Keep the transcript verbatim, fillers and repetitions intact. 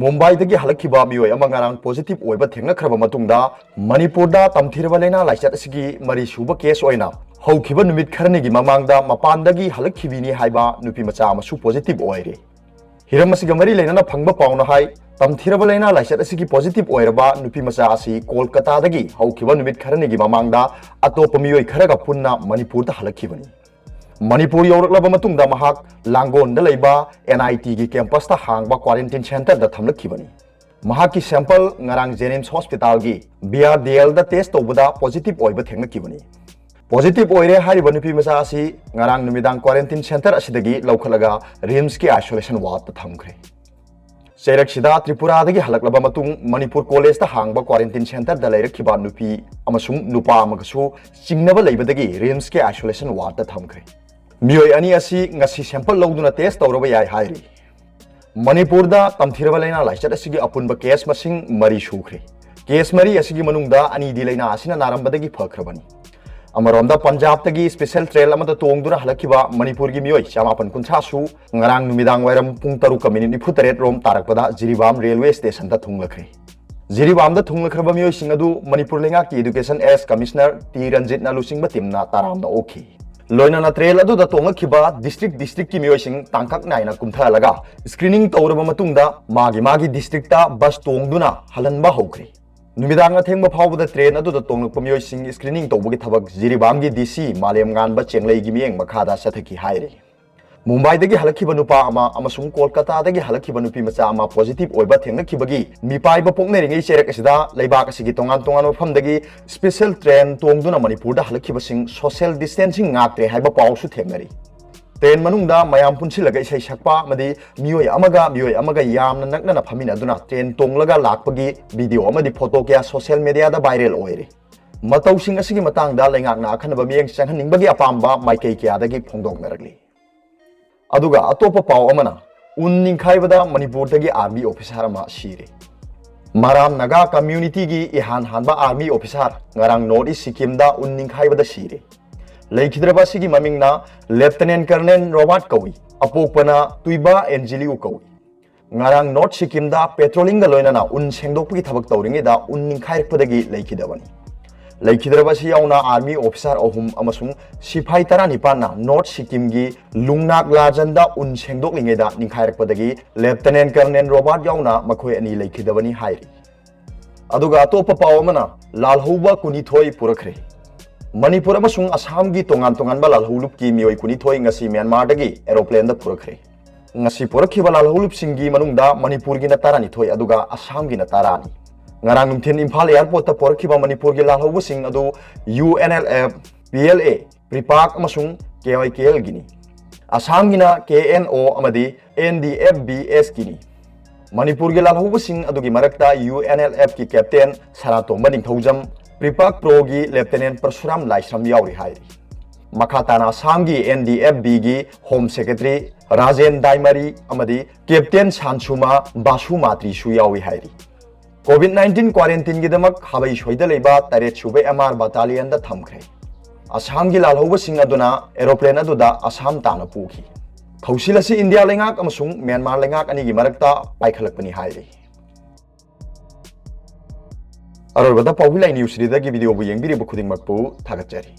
ꯃꯨꯝꯕꯥꯏꯗꯒꯤ ꯍꯜꯂꯛꯈꯤꯕ ꯃꯤꯑꯣꯏ ꯑꯃ ꯉꯔꯥꯡ positive ꯑꯣꯏꯕ ꯊꯦꯡꯅꯈ꯭ꯔꯕ ꯃꯇꯨꯡꯗ, ꯃꯅꯤꯄꯨꯔꯗ ꯇꯝꯊꯤꯔꯕ ꯂꯥꯏꯅꯥ ꯂꯥꯏꯆꯠ ꯑꯁꯤꯒꯤ ꯃꯔꯤ ꯁꯨꯕ case ꯑꯣꯏꯅ ꯍꯧꯈꯤꯕ ꯅꯨꯃꯤꯠ ꯈꯔꯅꯤꯒꯤ ꯃꯃꯥꯡꯗ ꯃꯄꯥꯟꯗꯒꯤ ꯍꯜꯂꯛꯈꯤꯕꯤꯅꯤ ꯍꯥꯏꯕ ꯅꯨꯄꯤ ꯃꯆꯥ ꯑꯃꯁꯨ positive ꯑꯣꯏꯔꯦ꯫ ꯍꯤꯔꯝ ꯑꯁꯤꯒ ꯃꯔꯤ ꯂꯩꯅꯅ ꯐꯪꯕ ꯄꯥꯎꯅ ꯍꯥꯏ, ꯇꯝꯊꯤꯔꯕ ꯂꯥꯏꯅꯥ ꯂꯥꯏꯆꯠ ꯑꯁꯤꯒꯤ positive ꯑꯣꯏꯔꯕ ꯅꯨꯄꯤ ꯃꯆꯥ ꯑꯁꯤ ꯀꯣꯜꯀꯇꯥꯗꯒꯤ ꯍꯧꯈꯤꯕ ꯅꯨꯃꯤꯠ ꯈꯔꯅꯤꯒꯤ ꯃꯃꯥꯡꯗ ꯑꯇꯣꯞꯄ ꯃꯤꯑꯣꯏ ꯈꯔꯒ ꯄꯨꯟꯅ ꯃꯅꯤꯄꯨꯔꯗ ꯍꯜꯂꯛꯈꯤꯕꯅꯤ꯫ ꯃꯅꯤꯄꯨꯔ ꯌꯧꯔꯛꯂꯕ ꯃꯇꯨꯡꯗ ꯃꯍꯥꯛ ꯂꯥꯡꯒꯣꯜꯗ ꯂꯩꯕ N I T ꯒꯤ campus ꯇ ꯍꯥꯡꯕ quarantine center ꯗ ꯊꯝꯂꯛꯈꯤꯕꯅꯤ꯫ ꯃꯍꯥꯛꯀꯤ sample ꯉꯔꯥꯡ JNIMS hospital ꯒꯤ B R D L ꯗ test ꯇꯧꯕꯗ positive ꯑꯣꯏꯕ ꯊꯦꯡꯅꯈꯤꯕꯅꯤ꯫ Positive ꯑꯣꯏꯔꯦ ꯍꯥꯏꯔꯤꯕ ꯅꯨꯄꯤ ꯃꯆꯥ ꯑꯁꯤ ꯉꯔꯥꯡ ꯅꯨꯃꯤꯗꯥꯡ quarantine center ꯑꯁꯤꯗꯒꯤ ꯂꯧꯈꯠꯂꯒ RIMS ꯀꯤ isolation ward ꯇ ꯊꯝꯈ꯭ꯔꯦ꯫ ꯆꯩꯔꯛꯁꯤꯗ ꯇ꯭ꯔꯤꯄꯨꯔꯥꯗꯒꯤ ꯍꯜꯂꯛꯂꯕ ꯃꯇꯨꯡ ꯃꯅꯤꯄꯨꯔ ꯀꯣꯂꯦꯖꯇ ꯍꯥꯡꯕ quarantine center ꯗ ꯂꯩꯔꯛꯈꯤꯕ ꯅꯨꯄꯤ ꯑꯃꯁꯨꯡ ꯅꯨꯄꯥ ꯑꯃꯒꯁꯨ ꯆꯤꯡꯅꯕ ꯂꯩꯕꯗꯒꯤ RIMS ꯀꯤ isolation ward ꯇ ꯊꯝꯈ꯭ꯔꯦ꯫ ꯃꯤꯑꯣꯏ ꯑꯅꯤ ꯑꯁꯤ ꯉꯁꯤ sample ꯂꯧꯗꯨꯅ test ꯇꯧꯔꯕ ꯌꯥꯏ ꯍꯥꯏꯔꯤ꯫ ꯃꯅꯤꯄꯨꯔꯗ ꯇꯝꯊꯤꯔꯕ ꯂꯥꯏꯅꯥ ꯂꯥꯏꯆꯠ ꯑꯁꯤꯒꯤ ꯑꯄꯨꯟꯕ case ꯃꯁꯤꯡ ꯃꯔꯤ ꯁꯨꯈ꯭ꯔꯦ꯫ Case ꯃꯔꯤ ꯑꯁꯤꯒꯤ ꯃꯅꯨꯡꯗ ꯑꯅꯤꯗꯤ ꯂꯥꯏꯅꯥ ꯑꯁꯤꯅ ꯅꯥꯔꯝꯕꯗꯒꯤ ꯐꯈ꯭ꯔꯕꯅꯤ꯫ ꯑꯃꯔꯣꯝꯗ, ꯄꯟꯖꯥꯕꯇꯒꯤ special train ꯑꯃꯗ ꯇꯣꯡꯗꯨꯅ ꯍꯜꯂꯛꯈꯤꯕ ꯃꯅꯤꯄꯨꯔꯒꯤ ꯃꯤꯑꯣꯏ ꯆꯃꯥꯄꯟ ꯀꯨꯟꯊ꯭ꯔꯥꯁꯨ ꯉꯔꯥꯡ ꯅꯨꯃꯤꯗꯥꯡ ꯋꯥꯏꯔꯝ ꯄꯨꯡ ꯇꯔꯨꯛꯀ minute ꯅꯤꯐꯨ ꯇꯔꯦꯠ ꯔꯣꯝ ꯇꯥꯔꯛꯄꯗ ꯖꯤꯔꯤꯕꯥꯝ railway station ꯗ ꯊꯨꯡꯂꯈ꯭ꯔꯦ꯫ ꯖꯤꯔꯤꯕꯥꯝꯗ ꯊꯨꯡꯂꯈ꯭ꯔꯕ ꯃꯤꯑꯣꯏꯁꯤꯡ ꯑꯗꯨ ꯃꯅꯤꯄꯨꯔ ꯂꯩꯉꯥꯛꯀꯤ Education as Commissioner T ꯔꯟꯖꯤꯠꯅ ꯂꯨꯆꯤꯡꯕ team ꯅ ꯇꯔꯥꯝꯅ ꯑꯣꯛꯈꯤ꯫ ꯂꯣꯏꯅꯅ train ꯑꯗꯨꯗ ꯇꯣꯡꯂꯛꯈꯤꯕ district district ꯀꯤ ꯃꯤꯑꯣꯏꯁꯤꯡ ꯇꯥꯡꯀꯛ ꯅꯥꯏꯅ ꯀꯨꯝꯊꯍꯜꯂꯒ screening ꯇꯧꯔꯕ ꯃꯇꯨꯡꯗ ꯃꯥꯒꯤ ꯃꯥꯒꯤ district ꯇ bus ꯇꯣꯡꯗꯨꯅ ꯍꯜꯍꯟꯕ ꯍꯧꯈ꯭ꯔꯦ꯫ ꯅꯨꯃꯤꯗꯥꯡ ꯑꯊꯦꯡꯕ ꯐꯥꯎꯕꯗ train ꯑꯗꯨꯗ ꯇꯣꯡꯂꯛꯄ ꯃꯤꯑꯣꯏꯁꯤꯡ screening ꯇꯧꯕꯒꯤ ꯊꯕꯛ ꯖꯤꯔꯤꯕꯥꯝꯒꯤ D C ꯃꯥꯂꯦꯝ ꯉꯥꯟꯕ ꯆꯦꯡꯂꯩꯒꯤ ꯃꯤꯠꯌꯦꯡ ꯃꯈꯥꯗ ꯆꯠꯊꯈꯤ ꯍꯥꯏꯔꯤ꯫ ꯃꯨꯝꯕꯥꯏꯗꯒꯤ ꯍꯜꯂꯛꯈꯤꯕ ꯅꯨꯄꯥ ꯑꯃ ꯑꯃꯁꯨꯡ ꯀꯣꯜꯀꯇꯥꯗꯒꯤ ꯍꯜꯂꯛꯈꯤꯕ ꯅꯨꯄꯤ ꯃꯆꯥ ꯑꯃ positive ꯑꯣꯏꯕ ꯊꯦꯡꯅꯈꯤꯕꯒꯤ ꯃꯤꯄꯥꯏꯕ ꯄꯣꯛꯅꯔꯤꯉꯩ ꯆꯩꯔꯛ ꯑꯁꯤꯗ ꯂꯩꯕꯥꯛ ꯑꯁꯤꯒꯤ ꯇꯣꯉꯥꯟ ꯇꯣꯉꯥꯟꯕ ꯃꯐꯝꯗꯒꯤ special train ꯇꯣꯡꯗꯨꯅ ꯃꯅꯤꯄꯨꯔꯗ ꯍꯜꯂꯛꯈꯤꯕꯁꯤꯡ social distancing ꯉꯥꯛꯇ꯭ꯔꯦ ꯍꯥꯏꯕ ꯄꯥꯎꯁꯨ ꯊꯦꯡꯅꯔꯤ꯫ Train ꯃꯅꯨꯡꯗ ꯃꯌꯥꯝ ꯄꯨꯟꯁꯤꯜꯂꯒ ꯏꯁꯩ ꯁꯛꯄ ꯑꯃꯗꯤ ꯃꯤꯑꯣꯏ ꯑꯃꯒ ꯃꯤꯑꯣꯏ ꯑꯃꯒ ꯌꯥꯝꯅ ꯅꯛꯅꯅ ꯐꯝꯃꯤꯟꯅꯗꯨꯅ train ꯇꯣꯡꯂꯒ ꯂꯥꯛꯄꯒꯤ video ꯑꯃꯗꯤ photo ꯀꯌꯥ social media ꯗ viral ꯑꯣꯏꯔꯤ꯫ ꯃꯇꯧꯁꯤꯡ ꯑꯁꯤꯒꯤ ꯃꯇꯥꯡꯗ ꯂꯩꯉꯥꯛꯅ ꯑꯈꯟꯅꯕ ꯃꯤꯠꯌꯦꯡ ꯆꯪꯍꯟꯅꯤꯡꯕꯒꯤ ꯑꯄꯥꯝꯕ ꯃꯥꯏꯀꯩ ꯀꯌꯥꯗꯒꯤ ꯐꯣꯡꯗꯣꯛꯅꯔꯛꯂꯤ꯫ ꯑꯗꯨꯒ ꯑꯇꯣꯞꯄ ꯄꯥꯎ ꯑꯃꯅ, ꯎꯟ ꯅꯤꯡꯈꯥꯏꯕꯗ ꯃꯅꯤꯄꯨꯔꯗꯒꯤ army officer ꯑꯃ ꯁꯤꯔꯦ꯫ ꯃꯔꯥꯝ ꯅꯥꯒꯥ community ꯒꯤ ꯏꯍꯥꯟ ꯍꯥꯟꯕ army officer ꯉꯔꯥꯡ North East ꯁꯤꯛꯀꯤꯝꯗ ꯎꯟ ꯅꯤꯡꯈꯥꯏꯕꯗ ꯁꯤꯔꯦ꯫ ꯂꯩꯈꯤꯗ꯭ꯔꯕ ꯑꯁꯤꯒꯤ ꯃꯃꯤꯡꯅ Lieutenant Colonel Robert ꯀꯧꯏ꯫ ꯑꯄꯣꯛꯄꯅ ꯇꯨꯏꯕꯥ ꯑꯦꯟꯖꯤꯂꯤꯎ ꯀꯧꯏ꯫ ꯉꯔꯥꯡ ꯅꯣꯔꯠ ꯁꯤꯛꯀꯤꯝꯗ ꯄꯦꯇ꯭ꯔꯣꯂꯤꯡꯒ ꯂꯣꯏꯅꯅ ꯎꯟ ꯁꯦꯡꯗꯣꯛꯄꯒꯤ ꯊꯕꯛ ꯇꯧꯔꯤꯉꯩꯗ ꯎꯟ ꯅꯤꯡꯈꯥꯏꯔꯛꯄꯗꯒꯤ ꯂꯩꯈꯤꯗꯕꯅꯤ꯫ ꯂꯩꯈꯤꯗ꯭ꯔꯕ ꯑꯁꯤ ꯌꯥꯎꯅ ꯑꯥꯔꯃꯤ ꯑꯣꯐꯤꯁꯥꯔ ꯑꯍꯨꯝ ꯑꯃꯁꯨꯡ ꯁꯤꯐꯥꯏ ꯇꯔꯥꯅꯤꯄꯥꯟꯅ ꯅꯣꯔꯠ ꯁꯤꯛꯀꯤꯝꯒꯤ ꯂꯨꯡꯅꯥꯛ ꯂꯥꯖꯟꯗ ꯎꯟ ꯁꯦꯡꯗꯣꯛꯂꯤꯉꯩꯗ ꯅꯤꯡꯈꯥꯏꯔꯛꯄꯗꯒꯤ ꯂꯦꯐꯇꯅꯦꯟ ꯀꯔꯅꯦꯜ ꯔꯣꯕꯥꯔꯠ ꯌꯥꯎꯅ ꯃꯈꯣꯏ ꯑꯅꯤ ꯂꯩꯈꯤꯗꯕꯅꯤ ꯍꯥꯏꯔꯤ꯫ ꯑꯗꯨꯒ ꯑꯇꯣꯞꯄ ꯄꯥꯎ ꯑꯃꯅ, ꯂꯥꯜꯍꯧꯕ ꯀꯨꯟꯅꯤꯊꯣꯏ ꯄꯨꯔꯛꯈ꯭ꯔꯦ꯫ ꯃꯅꯤꯄꯨꯔ ꯑꯃꯁꯨꯡ ꯑꯁꯥꯝꯒꯤ ꯇꯣꯉꯥꯟ ꯇꯣꯉꯥꯟꯕ ꯂꯥꯜꯍꯧꯂꯨꯞꯀꯤ ꯃꯤꯑꯣꯏ ꯀꯨꯟꯅꯤꯊꯣꯏ ꯉꯁꯤ ꯃ꯭ꯌꯥꯟꯃꯥꯔꯗꯒꯤ ꯑꯦꯔꯣꯄ꯭ꯂꯦꯟꯗ ꯄꯨꯔꯛꯈ꯭ꯔꯦ꯫ ꯉꯁꯤ ꯄꯨꯔꯛꯈꯤꯕ ꯂꯥꯜꯍꯧꯂꯨꯞꯁꯤꯡꯒꯤ ꯃꯅꯨꯡꯗ ꯃꯅꯤꯄꯨꯔꯒꯤꯅ ꯇꯔꯥꯅꯤꯊꯣꯏ, ꯑꯗꯨꯒ ꯑꯁꯥꯝꯒꯤꯅ ꯇꯔꯥꯅꯤ꯫ ꯉꯔꯥꯡ ꯅꯨꯡꯊꯤꯜ ꯏꯝꯐꯥꯜ ꯑꯦꯌꯥꯔꯄꯣꯔꯠꯇ ꯄꯨꯔꯛꯈꯤꯕ ꯃꯅꯤꯄꯨꯔꯒꯤ ꯂꯥꯜꯍꯧꯕꯁꯤꯡ ꯑꯗꯨ U N L F, P L A, PREPAK ꯑꯃꯁꯨꯡ ꯀꯦ ꯋꯥꯏ ꯀꯦ ꯑꯦꯜꯒꯤꯅꯤ꯫ ꯑꯁꯥꯝꯒꯤꯅ ꯀꯦ ꯑꯦꯟ ꯑꯣ ꯑꯃꯗꯤ ꯑꯦꯟ ꯗꯤ ꯑꯦꯐ ꯕꯤ ꯑꯦꯁꯀꯤꯅꯤ꯫ ꯃꯅꯤꯄꯨꯔꯒꯤ ꯂꯥꯜꯍꯧꯕꯁꯤꯡ ꯑꯗꯨꯒꯤ ꯃꯔꯛꯇ ꯌꯨ ꯑꯦꯟ ꯑꯦꯜ ꯑꯦꯐꯀꯤ ꯀꯦꯞꯇꯦꯟ ꯁꯅꯥꯇꯣꯝꯕ ꯅꯤꯡꯊꯧꯖꯝ, ꯄ꯭ꯔꯤꯄꯥꯛ ꯄ꯭ꯔꯣꯒꯤ ꯂꯦꯐꯇꯦꯅꯦꯟ ꯄꯔꯁꯨꯔꯥꯝ ꯂꯥꯏꯁ꯭ꯔꯝ ꯌꯥꯎꯔꯤ ꯍꯥꯏꯔꯤ꯫ ꯃꯈꯥ ꯇꯥꯅ ꯑꯁꯥꯝꯒꯤ ꯑꯦꯟ ꯗꯤ ꯑꯦꯐ ꯕꯤꯒꯤ ꯍꯣꯝ ꯁꯦꯀ꯭ꯔꯦꯇꯔꯤ ꯔꯥꯖꯦꯟ ꯗꯥꯏꯃꯔꯤ ꯑꯃꯗꯤ ꯀꯦꯞꯇꯦꯟ ꯁꯥꯟꯁꯨꯃꯥ ꯕꯥꯁꯨꯃꯥꯇ꯭ꯔꯤꯁꯨ ꯌꯥꯎꯏ ꯍꯥꯏꯔꯤ꯫ ꯀꯣꯚꯤꯗ ꯅꯥꯏꯟꯇꯤꯟ ꯀ꯭ꯋꯥꯔꯦꯟꯇꯤꯟꯒꯤꯗꯃꯛ ꯍꯥꯕꯩ ꯁꯣꯏꯗ ꯂꯩꯕ ꯇꯔꯦꯠ ꯁꯨꯕ ꯑꯦꯝ ꯑꯥꯔ ꯕꯥꯇꯥꯂꯤꯌꯟꯗ ꯊꯝꯈ꯭ꯔꯦ꯫ ꯑꯁꯥꯝꯒꯤ ꯂꯥꯜꯍꯧꯕꯁꯤꯡ ꯑꯗꯨꯅ ꯑꯦꯔꯣꯄ꯭ꯂꯦꯟ ꯑꯗꯨꯗ ꯑꯁꯥꯝ ꯇꯥꯟꯅ ꯄꯨꯈꯤ꯫ ꯊꯧꯁꯤꯜ ꯑꯁꯤ ꯏꯟꯗꯤꯌꯥ ꯂꯩꯉꯥꯛ ꯑꯃꯁꯨꯡ ꯃ꯭ꯌꯥꯟꯃꯥꯔ ꯂꯩꯉꯥꯛ ꯑꯅꯤꯒꯤ ꯃꯔꯛꯇ ꯄꯥꯏꯈꯠꯂꯛꯄꯅꯤ ꯍꯥꯏꯔꯤ꯫ ꯑꯔꯣꯏꯕꯗ ꯄꯥꯎꯍꯤ ꯂꯥꯏ ꯅ꯭ꯌꯨꯁ ꯁꯤꯔꯤꯗꯒꯤ ꯚꯤꯗꯤꯑꯣꯕꯨ ꯌꯦꯡꯕꯤꯔꯤꯕ ꯈꯨꯗꯤꯡꯃꯛꯄꯨ ꯊꯥꯒꯠꯆꯔꯤ꯫